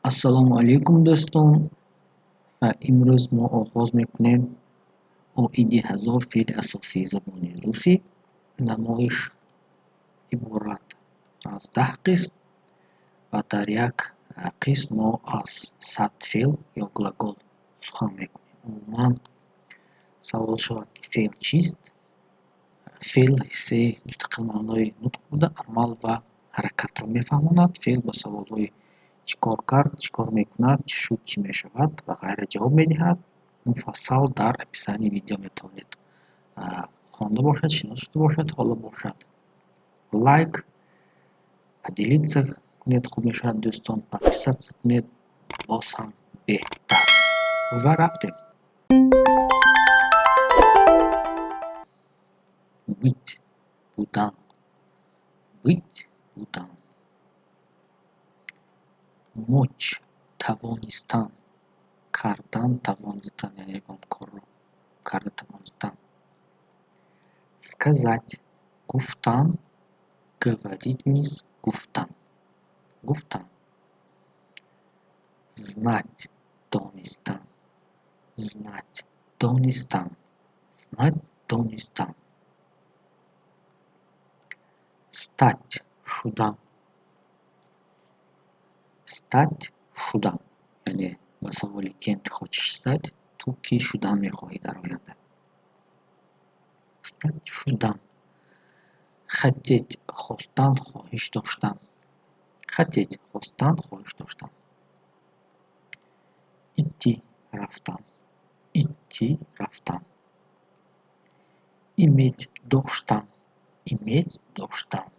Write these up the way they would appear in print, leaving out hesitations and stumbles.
Ассалому алайкум, дӯстон! Ва имрӯз мо оғоз мекунем оиди 1000 феъли асосии забони русӣ. Намоиш иборат аз 10 қисм ва дар як қисм мо аз 100 феъл ё глагол сухан мекунем. Умуман, савол шавад, ки феъл чист? Феъл ҳиссаи мустақилмаънои нутқ буда, амал ва ҳаракатро мефаҳмонад. Феъл ба саволҳои чӣ кор кард, чӣ кор мекунад, чӣ шуд, чӣ мешавад ва ғайра ҷавоб медиҳад. Муфассал дар описании видео метавонед хонда бошад, шинос шуда бошад. Ҳоло бошад, лайк, поделиться кунед, хуб мешавад, дӯстон, подписаться кунед, боз ҳам беҳтар. Ва рафтем. Быть, будан. Быть, будан. Мочь, тавонистан, кардан тавонистан, яъне ягон корро карда тавонистан. Сказать, гуфтан. Говорить низ гуфтан, гуфтан. Знать, донистан. Знать, донистан. Знать, донистан. Стать, шудан. Стать, шудан, яъне ба саволи «Кем ты хочешь стать?», ту кӣ шудан мехоҳӣ дар оянда? Стать, шудан. Хотеть, хостан, хоҳиш доштан. Хотеть, хостан, хоҳиш доштан. Идти, рафтан. Идти, рафтан. Иметь, доштан. Иметь, доштан.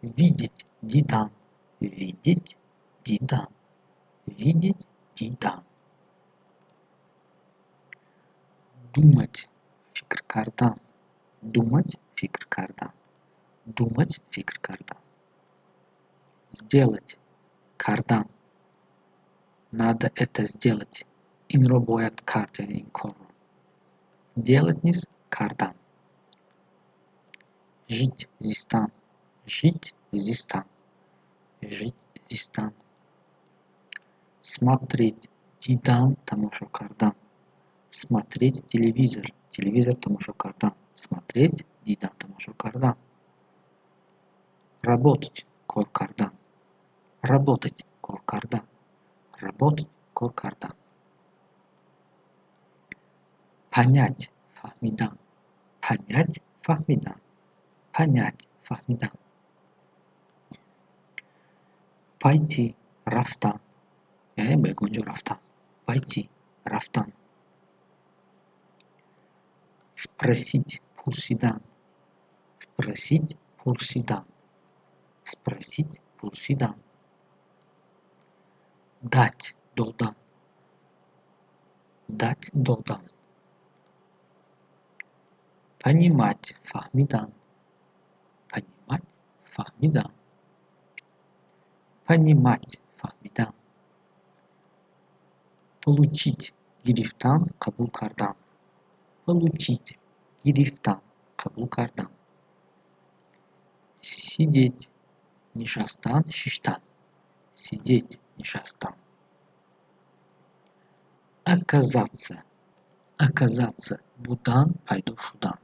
Видеть, дидан. Видеть, дидан. Видеть, дидан. Думать, фикр кардан. Думать, фикр кардан. Думать, фикр кардан. Сделать, кардан. Надо это сделать, инро бояд кард, яъне ин корро. Делать низ кардан. Жить, зистан. Жить, зистан. Жить, зистан. Смотреть, дидан, тамошо кардан. Смотреть телевизор, телевизор тамошо кардан. Смотреть, дидан, тамошо кардан. Работать, кор кардан. Работать, кор кардан. Работать, кор кардан. Понять, фаҳмидан. Понять, фаҳмидан. Понять, фаҳмидан. Пойти, рафтан, яъне ба ягон ҷо рафтан. Пойти, рафтан. Спросить, пурсидан. Спросить, пурсидан. Спросить, пурсидан. Дать, додан. Дать, додан. Понимать, фаҳмидан. Понимать, фаҳмидан. Понимать, фаҳмидан. Получить, гирифтан, қабул кардан. Получить, гирифтан, қабул кардан. Сидеть, нишастан, шиштан. Сидеть, нишастан. Оказаться. Оказаться, будан, пайдо шудан.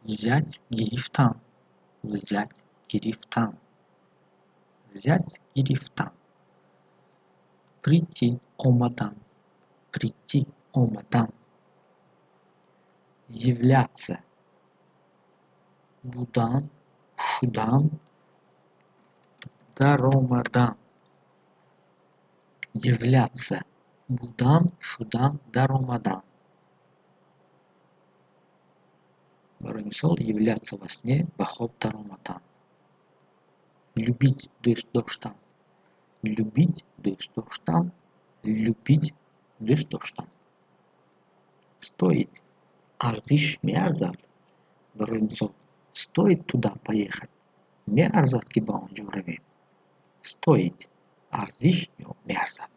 Взять, гирифтан. Взять, гирифтан. Взять, гирифтан. Прийти, омадан. Прийти, омадан. Являться, будан, шудан, даромадан. Являться, будан, шудан, даромадан. Барои мисол, являться во сне, ба хоб даромадан. Любить, дӯст доштан. Любить, дӯст доштан. Любить, дӯст доштан. Стоить, арзиш, меарзад. Барои мисол, стоит туда поехать, меарзад, ки ба он ҷо равем. Стоить, арзиш ё меарзад.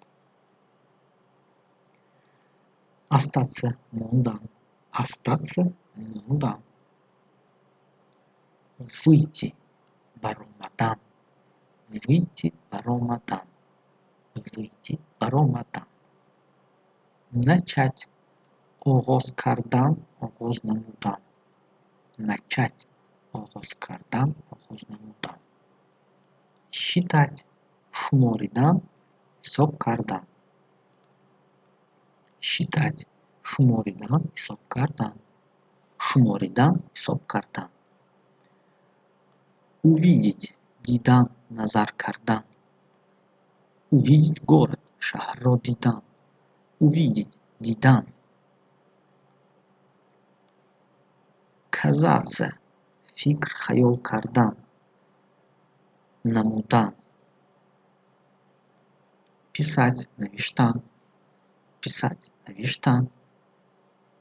Остаться, мондан. Остаться, мондан. Выйти, баромадан. Выйти баромадан. Выйти баромадан. Начать оғоз кардан, оғоз намудан. Начать оғоз кардан, оғоз намудан. Считать шуморидан, ҳисоб кардан. Считать шуморидан, ҳисоб кардан. Шуморидан, ҳисоб кардан. Увидеть дидан, назар кардан. Увидеть город шаҳрро дидан. Увидеть дидан. Казаться фикр, хаёл кардан, намудан. Писать навиштан. Писать навиштан.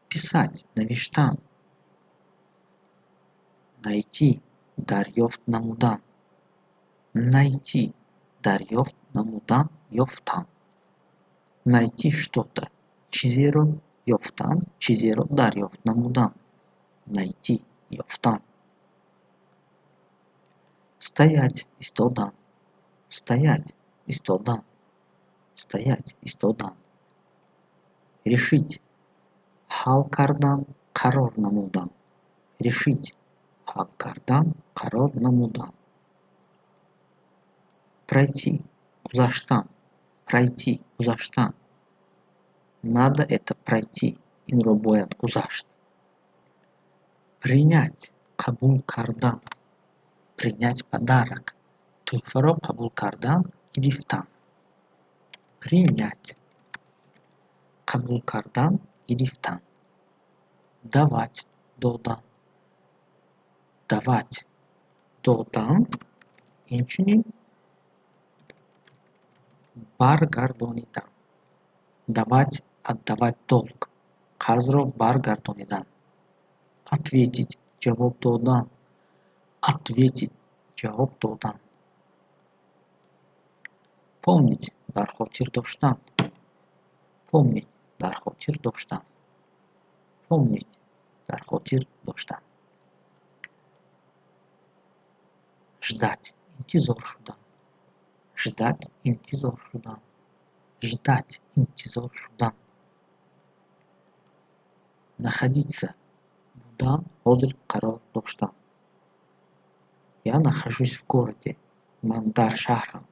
Писать навиштан. Найти дарёфт намудан. Найти дарёфт намудан, ёфтан. Найти что-то чизеро ёфтан, чизеро дарёфт намудан. Найти ёфтан. Стоять истодан. Стоять истодан. Стоять истодан. Решить ҳал кардан, қарор намудан. Решить ҳал кардан, қарор намудан. Пройти гузаштан. Пройти гузаштан. Надо это пройти инро бояд гузашт. Принять қабул кардан. Принять подарок тӯҳфаро қабул кардан, гирифтан. Принять қабул кардан, гирифтан. Давать додан. Давать додан, инчунин баргардонидан. Давать, отдавать долг қарзро баргардонидан. Ответить ҷавоб додан. Ответить ҷавоб додан. Помнить дар хотир доштан. Помнить дар хотир доштан. Помнить дар хотир доштан. Ждать интизор шудан. Ждать интизор шудан. Ждать интизор шудан. Находиться будан, ҳозир қарор доштан. Я нахожусь в городе. Ман дар шаҳрам.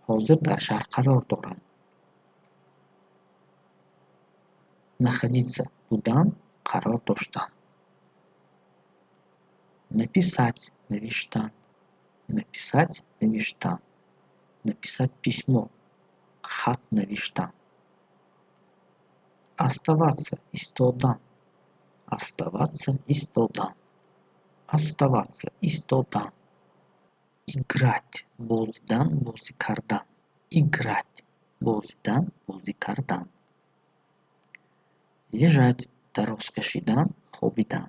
Ҳозир дар шаҳр қарор дорам. Находиться будан, қарор доштан. Написать навиштан. Написать навиштан. Написать письмо хат навиштан. Оставаться истодан. Оставаться истодан. Оставаться истодан. Играть бозидан, бозӣ кардан. Играть бозидан, бозӣ кардан. Лежать дароз кашидан, хобидан.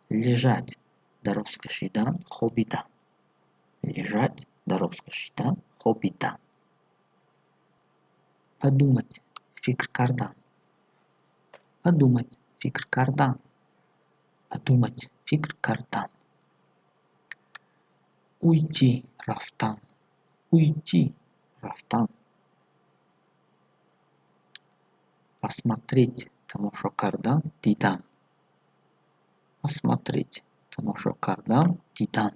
Лежать дароз кашидан, хобидан. Лежать дароз кашидан, хобидан. Подумать фикр кардан. Подумать фикр кардан. Подумать фикр кардан. Уйти рафтан. Уйти рафтан. Посмотреть тамошо кардан, дидан. Посмотреть тамошо кардан, дидан.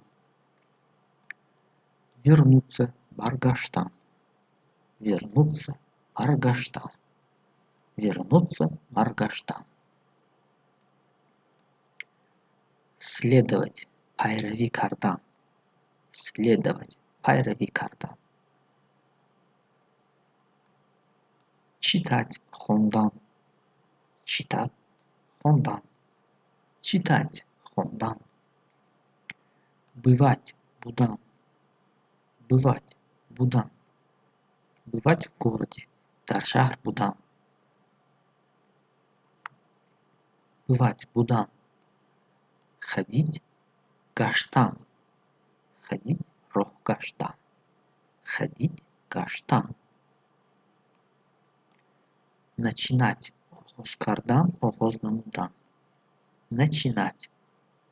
Вернуться баргаштан. Вернуться баргаштан. Вернуться баргаштан. Следовать пайравӣ кардан. Следовать пайравӣ кардан. Читать хондан. Читать хондан. Читать хондан. Бывать будан. Бывать будан. Бывать в городе дар шаҳр будан. Бывать будан. Ходить гаштан. Ходить роҳ гаштан. Ходить гаштан. Начинать оғоз кардан, оғоз намудан. Начинать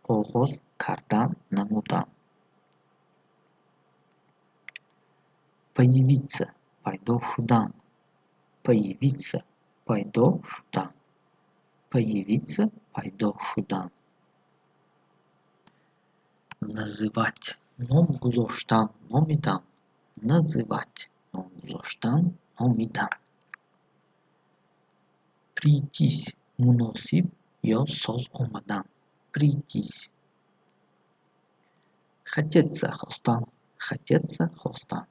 оғоз кардан, намудан. Появиться пайдо шудан. Появиться пайдо шудан. Появиться пайдо шудан. Называть ном гузоштан, номидан. Называть ном гузоштан, номидан. Прийтись муносиб ё соз омадан. Прийтись. Хотеться хостан. Хотеться хостан.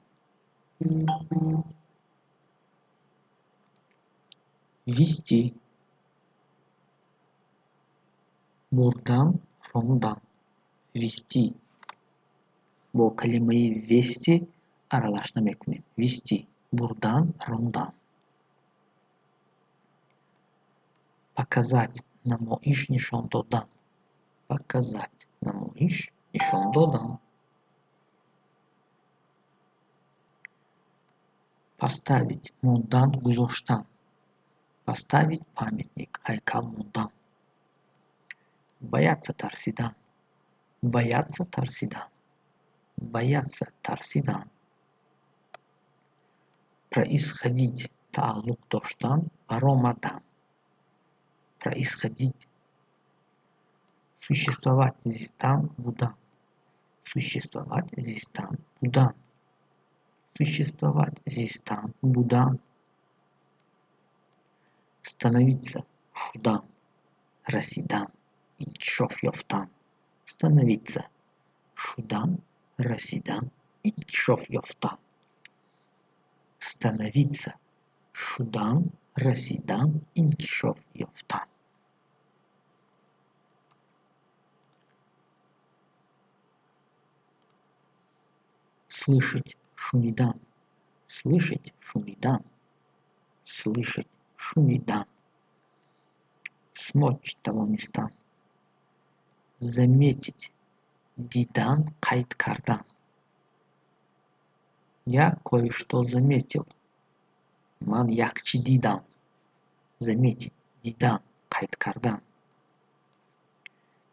Вести бурдан, рондан. Вести бо калимаи вести аралаш намекунем. Вести бурдан, рондан. Показать намоиш нишон додан. Показать намоиш нишон додан. Поставить мондан, гузоштан. Поставить памятник ҳайкал мондан. Бояться тарсидан. Бояться тарсидан. Бояться тарсидан. Происходить тааллуқ доштан, баромадан. Происходить. Существовать зистан, будан. Существовать зистан, будан. Существовать зистан, будан. Становиться шудан, расидан, инкишоф ёфтан. Становиться шудан, расидан, инкишоф ёфтан. Становиться шудан, расидан, инкишоф ёфтан. Слышать шунидан. Слышать шунидан. Слышать шунидан. Смочь тавонистан. Заметить дидан, қайд кардан. Я кое-что заметил. Ман як чӣ дидам. Заметить дидан, қайд кардан.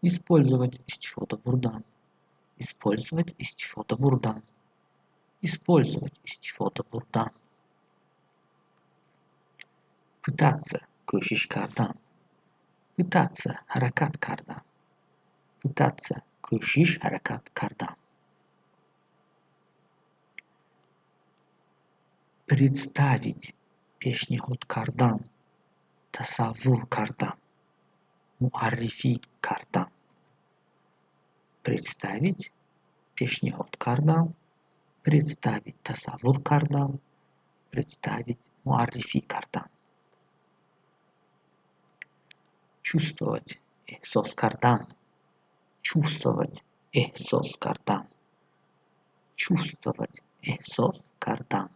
Использовать истифода бурдан. Использовать истифода бурдан. Использовать истифода бурдан. Пытаться кӯшиш кардан. Пытаться ҳаракат кардан. Пытаться кӯшиш, ҳаракат кардан. Представить пешниҳод кардан, тасаввур кардан, муаррифӣ кардан. Представить пешниҳод кардан, представить тасаввур кардан, представить муаррифӣ кардан. Чувствовать эҳсос кардан. Чувствовать эҳсос кардан. Чувствовать эҳсос кардан.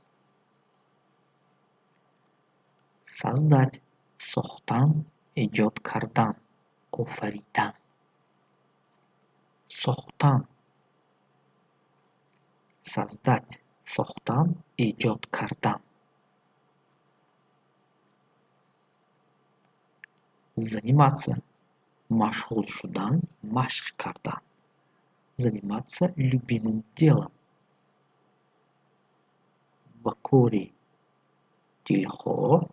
Создать сохтан, эҷод кардан, офаридан. Сохтан. Создать сохтан, эҷод кардан. Заниматься машғул шудан, машқ кардан. Заниматься любимым делом. Ба кори дилхоҳ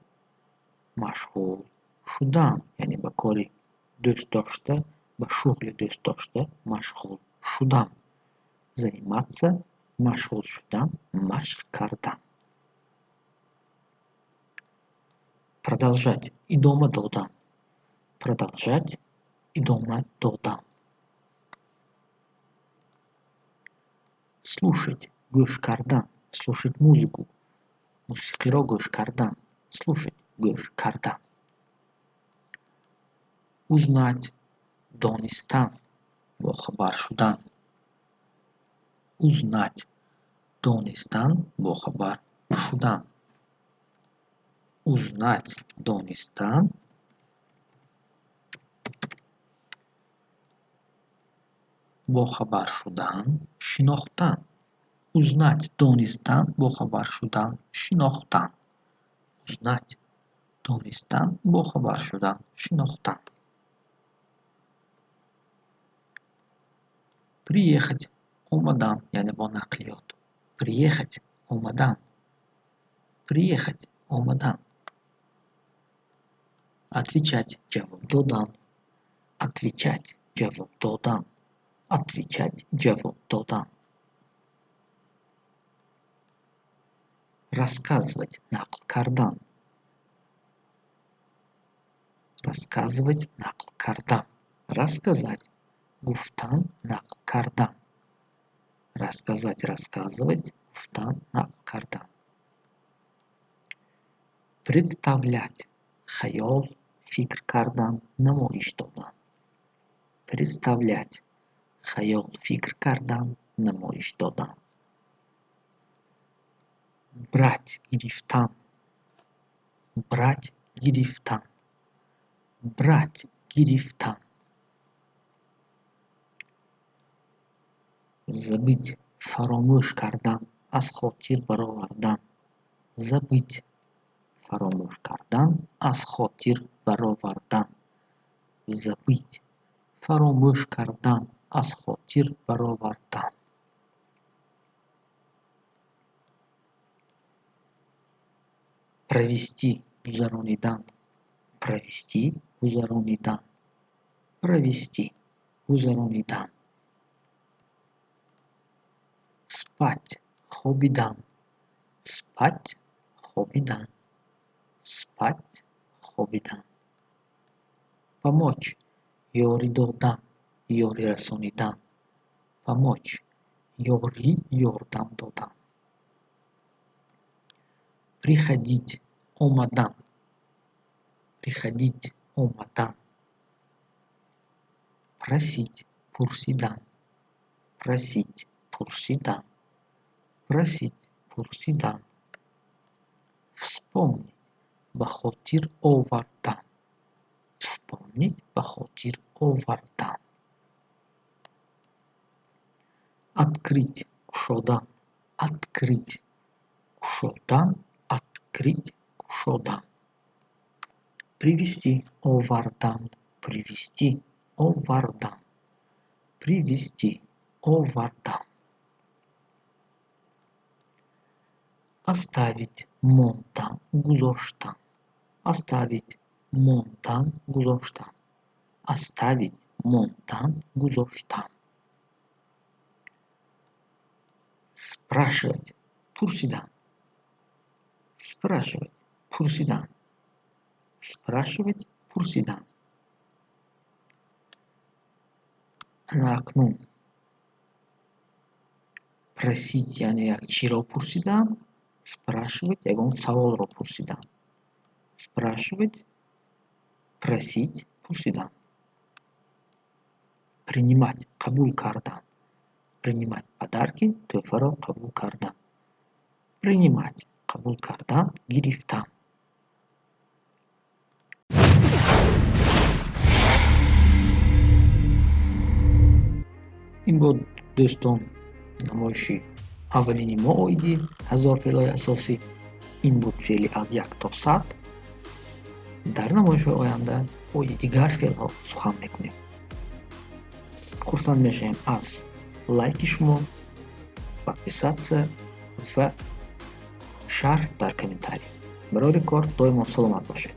машғул шудан, яъне ба кори дӯстдошта, ба шуғли дӯстдошта машғул шудан. Заниматься машғул шудан, машқ кардан. Продолжать идома додан. Продолжать идома додан. Слушать гӯш кардан. Слушать музыку мусиқиро гӯш кардан. Слушать гӯш кардан. Узнать донистан, бохабар шудан. Узнать донистан, бохабар шудан. Узнать донистан, бохабар шудан, шинохтан. Узнать донистан, бохабар шудан, шинохтан. Узнать донистан, бохабар шудан, шинохтан. Приехать омадан, яъне бо нақлиёт. Приехать Омадан. Приехать – омадан. Отвечать – ҷавоб додан. Отвечать – ҷавоб додан. Отвечать – ҷавоб додан. Рассказывать – нақл кардан. Рассказывать – нақл кардан. Рассказать – гуфтан, нақл кардан. Рассказать, рассказывать – гуфтан, нақл кардан. Представлять – хаёл, фикр кардан, намоиш додан. Представлять – хаёл, фикр кардан, намоиш додан. Брать – гирифтан. Брать – гирифтан. Брать – гирифтан. Забыть – фаромӯш кардан, аз хотир баровардан. Забыть – фаромӯш кардан, аз хотир баровардан. Забыть – фаромӯш кардан, аз хотир баровардан. Провести – гузаронидан. Провести – гузаронидан. Провести – гузаронидан. Спать – хобидан. Спать – хобидан. Спать – хобидан. Помочь – ёрӣ додан, ёрӣ расонидан. Помочь – ёрӣ, ёрдам додан. Приходить – омадан. Приходить – омадан. Просить – пурсидан. Просить – пурсидан. Просить – пурсидан. Вспомнить – ба хотир овардан. Вспомнить – ба хотир овардан. Открыть – кушодан. Открыть – кушодан. Открыть – кушодан. Привести – овардан. Привести – овардан. Привести – овардан. Оставить – мондан, гузоштан. Оставить – мондан, гузоштан. Оставить – мондан, гузоштан. Спрашивать – пурсидан. Спрашивать – пурсидан. Спрашивать – пурсидан. Ана акнун просить, яъне як чиро пурсидан, спрашивать ягон саволро пурсидан. Спрашивать, просить, пурсидан. Принимать – қабул кардан. Принимать подарки – тӯҳфаро қабул кардан. Принимать – қабул кардан, гирифтан. Ин буд, дӯстон, намоиши аввалини мо оиди 1000 феълҳои асосӣ. Ин буд феъли аз 1 то 100. Дар намоишҳои оянда оиди дигар феълҳо сухан мекунем. Хурсанд мешавем аз лайки шумо, подписаться ва шарҳ дар комментарий. Барори кор доимо саломат бошед.